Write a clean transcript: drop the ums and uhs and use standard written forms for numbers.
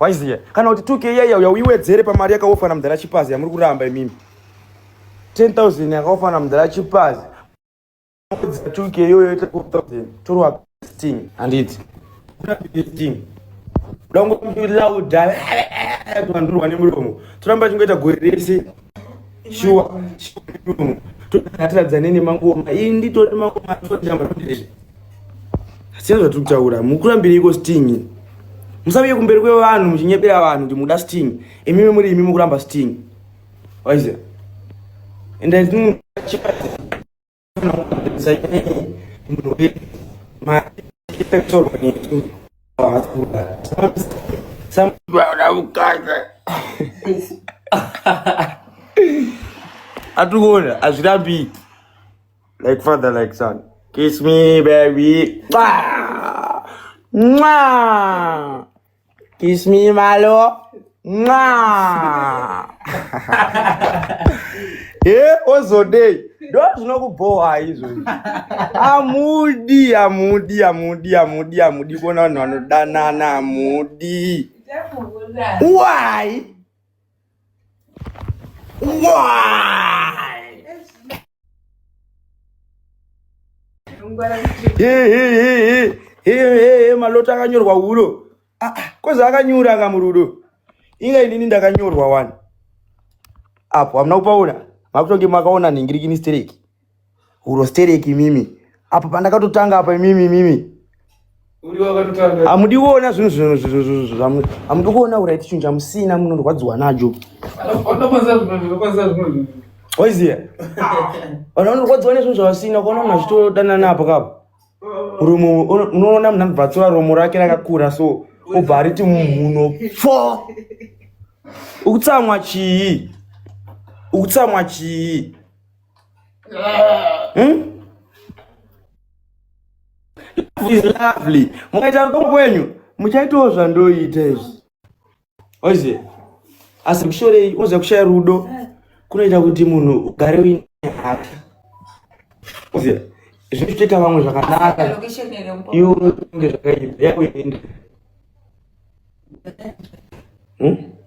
Waiziya kana kuti 2k iya iya uiwedzere pamari yakaofana mudhara Chipazi yamuri kuramba imimi. 10000 yakaofana mudhara Chipazi. 2k iyoyo yoita 4000 torwa sting handiti. Sting. Uda ngolauda ndurwa nemuromo. Toramba chingoita gore rese. Shuwa. Totiradza nene mangoma. Iyi nditori mangoma totamba tondizve. Hatina zvatiri kutaura. Mukurambireiko sting? Musaviye kumberi kwevanhu muchinyepera vanhu kuti muda sting. Imimi muri imi mukuramba sting. Waiziva? And I think atikuona hazvirambiki like father like son kiss me baby Mwah! Mwah! Kiss me malo. Mwah! Eh, ozodei ndo zvinokubhowa izvo amudi amudi amudi amudi amudi kuona vanhu vanodanana amudi why why malota akanyorwa huro ah, ah, kozi akanyura kamurudo inga inini ndakanyorwa wani apo hamuna kupaona makutonge makaona nhingirikini stereki huro stereki imimi apo pandakatotanga apa imimi imimi hamudi kuona zvinhu zvinhu hamudi kuona uraiti chinhu chamusina munorwadziwa nacho waiziya vanhu vanorwadziwa nezvinhu zvavasina ukaona munhu achitodanana apo kapo muromo unoona munhu anobva atsura romo rake rakakura so obva ariti mumhuno pfo ukutsamwa chii ukutsamwa chii hmm? is lovely mukaita rudo kwenyu muchaitawo zvandoita izvi ozive asi kushorei oziva kushaya rudo kunoita kuti munhu ugare uine hata oziva zvinotoita vamwe zvakanaka iwe unotonge zvakaipa yakuenda hmm?